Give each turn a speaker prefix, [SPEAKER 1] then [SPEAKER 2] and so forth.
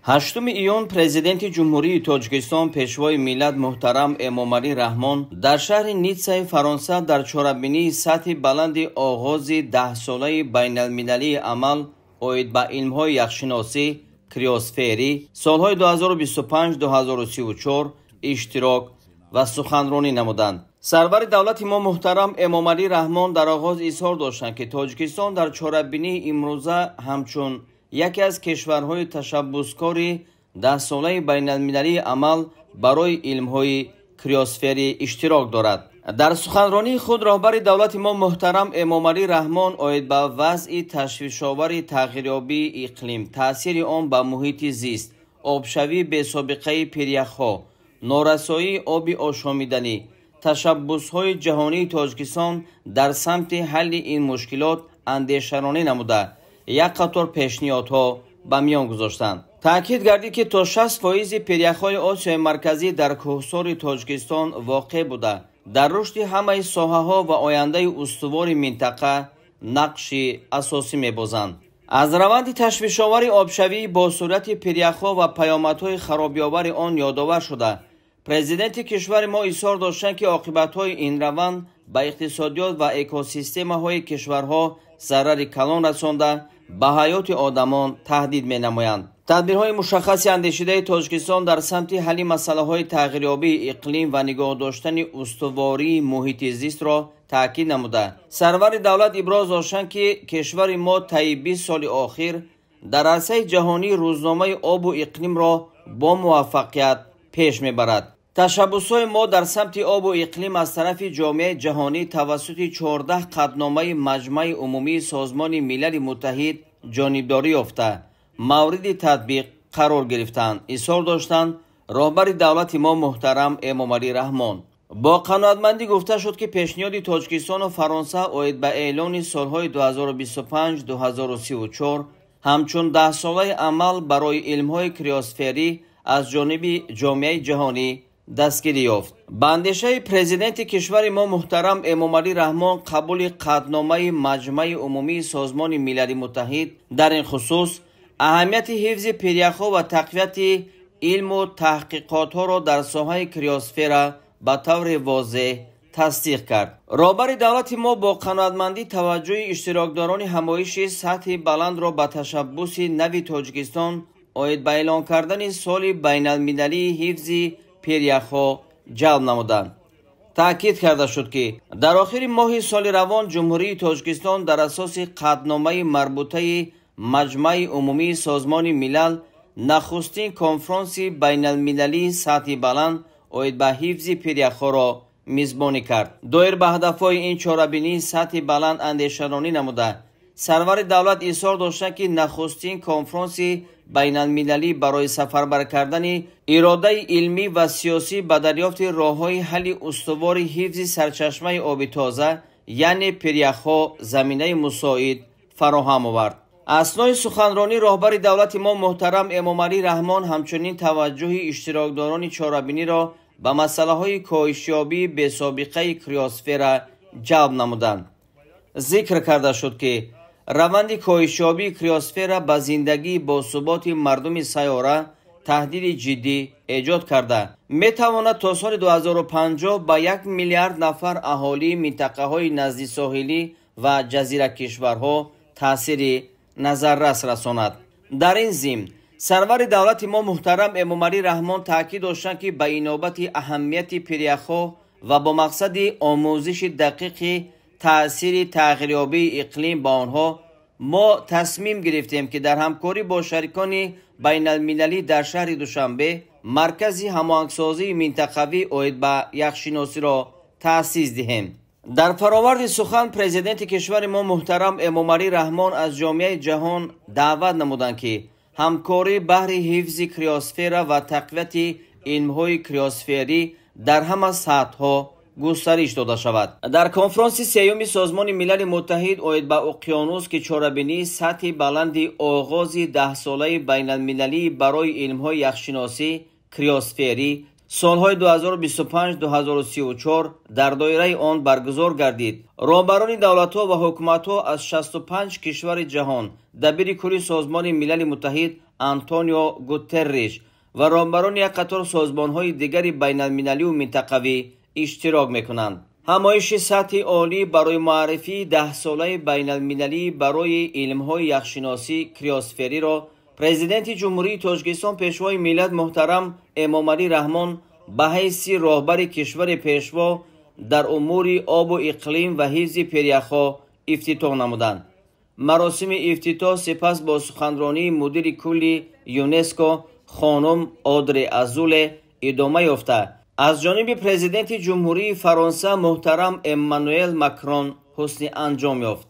[SPEAKER 1] 8 июн Президенти Ҷумҳурии Тоҷикистон, Пешвои миллат муҳтарам Эмомалӣ Раҳмон дар шаҳри Ниццаи Фаронса дар чорабинии сатҳи баланди оғози 10-солаи байналмилалии амал оид ба илмҳои яхшиносӣ криосферӣ солҳои 2025-2034 иштирок ва суханронӣ намуданд. Сарвари давлати мо муҳтарам Эмомалӣ Раҳмон дар оғоз изҳор доштанд, ки Тоҷикистон дар чорабинии имрӯза ҳамчун яке аз кишварҳои ташаббускори 10-солаи байналмилалии амал барои илмҳои криосферӣ иштирок дорад. Дар суханронии худ роҳбари давлати мо муҳтарам Эмомалӣ Раҳмон оид ба вазъи ташвишовари тағйирёбии иқлим, таъсири он ба муҳити зист, обшавии бесобиқаи пиряхҳо, норасоии оби ошомиданӣ, ташаббусҳои ҷаҳонии Тоҷикистон дар самти ҳалли ин мушкилот андешаронӣ намуда, як қатор пешниҳодҳо ба миён гузоштанд. Таъкид гардид, ки то 60% пиряхҳои Осиёи Марказӣ дар кӯҳсори Тоҷикистон воқеъ буда, дар рушди ҳамаи соҳаҳо ва ояндаи устувори минтақа нақши асосӣ мебозанд. Аз раванди ташвишовари обшавӣ бо суръати пиряхҳо ва паёмадҳои харобиовари он ёдовар шуда, президенти кишвари мо изҳор доштанд, ки оқибатҳои ин раванд ба иқтисодиёт ва экосистемаҳои кишварҳо зарари калон расонда, ба ҳаёти одамон таҳдид менамоянд. Тадбирҳои мушаххаси андешидаи Тоҷикистон дар самти ҳалли масъалаҳои тағйирёбии иқлим ва нигоҳ доштани устувории муҳити зистро таъкид намуда, сарвари давлат иброз доштанд, ки кишвари мо таи 20 соли охир дар арсаи ҷаҳонии рӯзномаи обу иқлимро бо муваффақият пеш мебарад. Ташаббусҳои мо дар самти обу иқлим аз тарафи ҷомеаи ҷаҳонӣ тавассути 14 қатъномаи Маҷмаи Умумии Созмони Милали Муттаҳид ҷонибдорӣ ёфта, мавриди татбиқ қарор гирифтанд, изҳор доштанд роҳбари давлати мо муҳтарам Эмомалӣ Раҳмон. Бо қаноатмандӣ гуфта шуд, ки пешниҳоди Тоҷикистону Фаронса оид ба эълони солҳои 2025-2034 ҳамчун 10-солаи амал барои илмҳои криосферӣ аз ҷониби ҷомеаи ҷаҳонӣ дастгирӣ ёфт. Ба андешаи президенти кишвари мо муҳтарам Эмомалӣ Раҳмон, қабули қатъномаи Маҷмаи Умумии Созмони Милали Муттаҳид дар ин хусус аҳамияти ҳифзи пиряхҳо ва тақвияти илму таҳқиқотҳоро дар соҳаи криосфера ба таври возеҳ тасдиқ кард. Роҳбари давлати мо бо қаноатмандӣ таваҷҷӯҳи иштирокдорони ҳамоиши сатҳи баландро ба ташаббуси нави Тоҷикистон оид ба эълон кардани соли байналмилалии ҳифзи пиряхҳо ҷалб намуданд. Таъкид карда шуд, ки дар охири моҳи соли равон Ҷумҳурии Тоҷикистон дар асоси қатъномаи марбутаи Маҷмаи Умумии Созмони Милал нахустин конфронси байналмилалии сатҳи баланд оид ба ҳифзи пиряхҳоро мизбонӣ кард. Доир ба ҳадафҳои ин чорабинии сатҳи баланд андешаронӣ намуда, сарвари давлат изҳор доштанд, ки нахустин конфронси байналмилалӣ барои сафарбар кардани иродаи илмӣ ва сиёсӣ ба дарёфти роҳҳои ҳалли устувори ҳифзи сарчашмаи оби тоза, яъне пиряхҳо, заминаи мусоид фароҳам овард. Аснои суханронӣ роҳбари давлати мо муҳтарам Эмомалӣ Раҳмон ҳамчунин таваҷҷӯҳи иштирокдорони чорабиниро ба масъалаҳои коҳишёбии бесобиқаи криосфера ҷалб намуданд. Зикр карда шуд, ки раванди коҳишёбии криосфера ба зиндагии босуботи мардуми сайёра таҳдиди ҷиддӣ эҷод карда, метавонад то соли 2050 ба 1 миллиард нафар аҳолии минтақаҳои наздисоҳилӣ ва ҷазиракишварҳо таъсири назаррас расонад. Дар ин зимн сарвари давлати мо муҳтарам Эмомалӣ Раҳмон таъкид доштанд, ки ба инобати аҳамияти пиряхҳо ва бо мақсади омӯзиши дақиқи таъсири тағйирёбии иқлим ба онҳо мо тасмим гирифтем, ки дар ҳамкорӣ бо шарикони байналмилалӣ дар шаҳри Душанбе маркази ҳамоҳангсозии минтақавӣ оид ба яхшиносиро таъсис диҳем. Дар фароварди сухан президенти кишвари мо муҳтарам Эмомалӣ Раҳмон аз ҷомеаи ҷаҳон даъват намуданд, ки ҳамкорӣ баҳри ҳифзи криосфера ва тақвияти илмҳои криосферӣ дар ҳама сатҳҳо густариш дода шавад. Дар конфронси сеюми Созмони Милали Муттаҳид оид ба уқёнус, ки чорабинии сатҳи баланди оғози 10-солаи байналмилалӣ барои илмҳои яхшиносӣ криосферӣ Солҳои 2025-2034 дар доираи он баргузор гардид. Роҳбарони давлатҳо ва ҳукуматҳо аз 65 кишвари ҷаҳон, дабири кулли Созмони Милали Муттаҳид Антонио Гутерриш ва роҳбарони як қатор созмонҳои дигари байналмилалию минтақавӣ иштирок мекунанд. Ҳамоиши сатҳи олӣ барои муаррифии даҳсолаи байналмилалӣ барои илмҳои яхшиносӣ криосфериро Президенти Ҷумҳурии Тоҷикистон, Пешвои миллат муҳтарам Эмомалӣ Раҳмон ба ҳайси роҳбари кишвари пешво дар умури обу иқлим ва ҳифзи пиряхҳо ифтитоҳ намуданд. Маросими ифтитоҳ сипас бо суханронии мудири кулли ЮНЕСКО хонум Одри Азуле идома ёфта, аз ҷониби Президенти Ҷумҳурии Фаронса муҳтарам Эммануэл Макрон ҳусни анҷом ёфт.